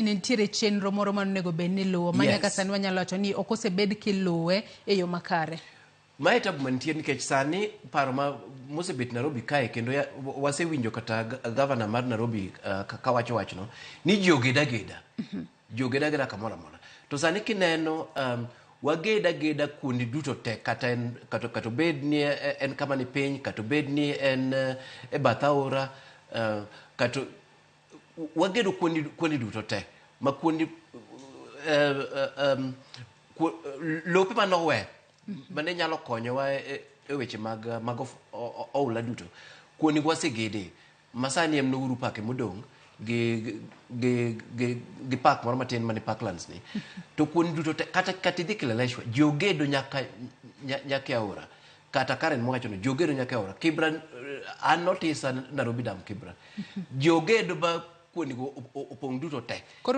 Nitiere chenro moro ma onego bed ni iluwo ma nyaka sani wanyalo wacho ni ok osebed kiluwe e yo makare. Mae tabu mantie nikech sani paro ma mosebet Nairobi kae kendo ya, wasewinjo kata gavana mar Nairobi kawacho wachno ni ji oged ageda. Ji oged ageda kamoro amora. To sani kineno waged ageda kuonde duto te kata en kata obed ni en kama ni piny, kata obed ni en e bath aora, kata wagedo kuonde duto te ma kuonde lope manowe mane nyalo konyowa e weche mag oula duto, kuonde wasegede masani en Uhuru Park emodong' gi park moro matin mani Parklands ni to kuonde duto te kata idhi Kileleshwa ji ogedo nyaka e aora, kata Karen mowacho no ji ogedo nyaka e aora Kibra. An notisa Nairobi Dam Kibra ji ogedo ba kuonde go opong' duto te. Koro